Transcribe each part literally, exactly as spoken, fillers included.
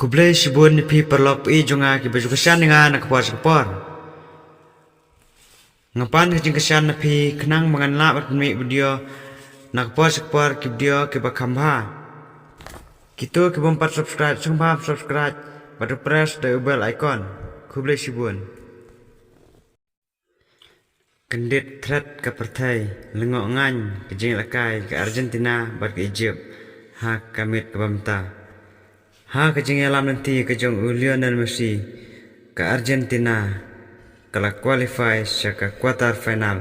Khublei shibun ïa phi paralok phi jong nga kiba ju kyrshan ïa nga na ka por sha ka por. Nga pan ka jingkyrshan na phi khnang ba ngan lah ban pynmih video na ka por sha ka por, ki video kiba kham bha. Kito ki bym pat subscribe, sngewbha subscribe bad press da u bell icon. Khublei shibun. Kyndit thret ka pyrthei, lyngngoh ngaiñ ka jingïalehkai ka Argentina bad ka Egypt ha ka miet kaba mynta. Ha ka jingïalam lynti ka jong u Lionel Messi, ka Argentina ka la qualify sha ka quarter final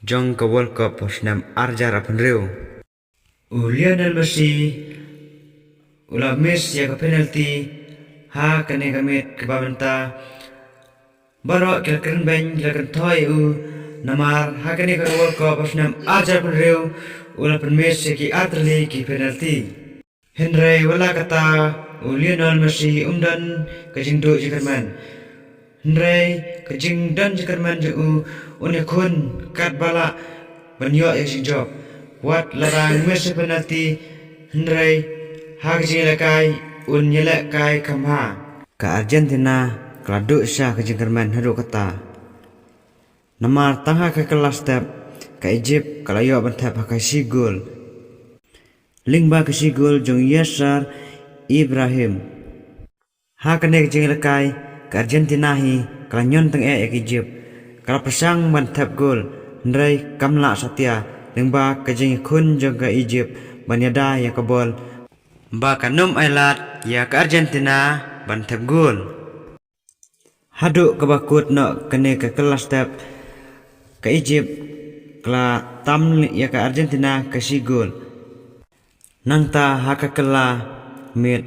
jong ka World Cup ha u snem ar hajar arphew hynriew. U Lionel Messi u la miss ïa ka penalty ha kane ka miet kaba mynta. Baroh ki la kren beiñ, ki la kynthoi ïa u, namar ha kane ka World Cup ha u snem ar hajar arphew hynriew u la pynmiss ïa ki artylli ki penalty. Hynrei wat la katta, u Lionel Messi um don ka jingduh jingkyrmen. Hynrei ka jingdon jingkyrmen jong u, un ïakhun katba lah ban ïoh ïa ka jingjop. Wat la dang miss ïa ka penalty, hynrei ha ka jingïalehkai un ïalehkai kham bha. Ka Argentina ka la duh sha ka jingkyrmen haduh katta. Namar tang ha ka kylla step ka Egypt ka la ïoh ban thep ha ka shi gol. Lyngba ka shi gol jong u Yasser Ibrahim. Ha kane ka jingïalehkai ka Argentina hi ka la ñion tyngeh ïa ka Egypt. Ka la pyrshang ban thep gol, hynrei kam lah satia lyngba ka jingïakhun jong ka Egypt ban ïada ïa ka bol, ba kan ym ailad ïa ka Argentina ban thep gol. Haduh kaba kut noh kane ka kylla step, ka Egypt ka la tam ïa ka Argentina ka shi gol. Nangta ha ka kylla miet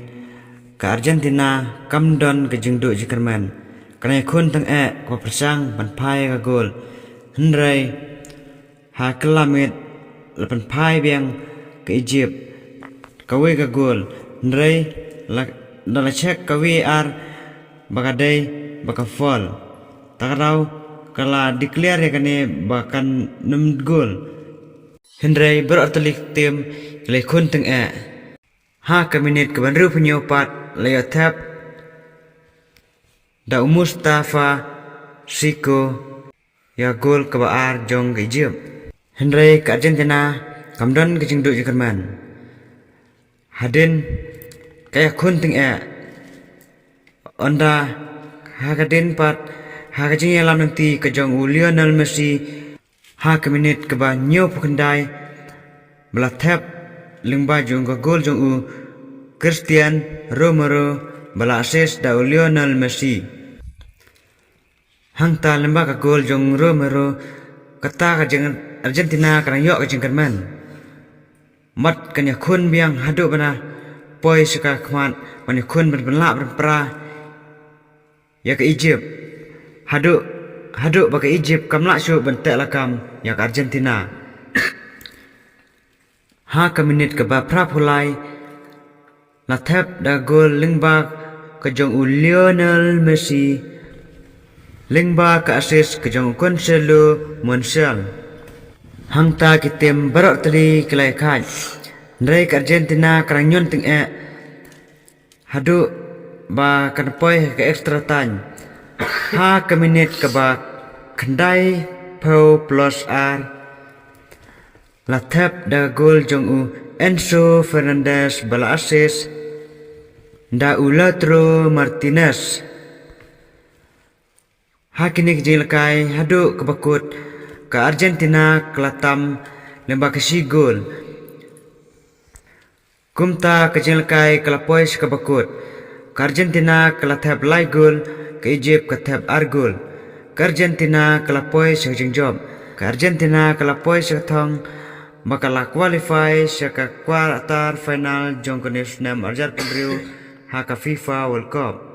ka Argentina kam don ka jingduh jingkyrmen. Ka la ïakhun tyngeh kaba pyrshang ban phai ka gol. Hynrei ha kylla miet la pynphai biang ka Egypt kawei ka gol. Hynrei la, da la check ka V A R ba ka dei ba ka foul. Ta ka daw ka la declare ïa kane ba kan ym gol. Hynrei baroh artylli ki team ki la ïakhun tyngeh. Ha ka minit kaba hynriewphew hynñiew pat la ïoh thep da u Mustafa Siko ïa gol kaba ar jong ka Egypt. Hynrei ka Argentina kam don ka jingduh jingkyrmen. Hadien ka ïakhun tyngeh, ynda ha ka dien pat, ha ka jingïalam lynti ka jong u Lionel Messi, ha ka minit kaba hynñiewphew khyndai ba la thep lyngba jong ka gol jong u Christian Romero ba la assist da u Lionel Messi. Hangta lyngba ka gol jong Romero, kata ka jing Argentina ka dang ïoh ka jingkyrmen. Mat kan ïakhun biang haduh ba na poi sha ka khmat, ban ïakhun ban pynlah ban pra ïa ka Egypt. Haduh, haduh ba ka Egypt kam lah shuh ban teh lakam ïa ka Argentina. Ha ka minit kaba phraphew lai la thep da gol lyngba ka jong u Lionel Messi, lyngba ka assist ka jong u Cancelo Montiel. Hangta ki team baroh artylli ki la ïakhaid. Hynrei ka Argentina ka dang ñion tyngeh haduh ba kan poi ha ka extra time. Ha ka minit kaba khyndaiphew plus ar la thep da ka gol jong u Enzo Fernandez ba la assist da u Lautaro Martinez. Ha kine ki jingïalehkai haduh kaba kut ka Argentina ka la tam lyngba ka shi gol. Kumta ka jingïalehkai ka la poi sha kaba kut. Ka Argentina ka la thep lai gol, ka Egypt ka thep ar gol. Ka Argentina ka la poi sha ka jingjop. Ka Argentina ka la poi sha ka thong ba ka la qualify sha ka quarter final jong kane u snem ar hajar arphew hynriew ha ka FIFA World Cup.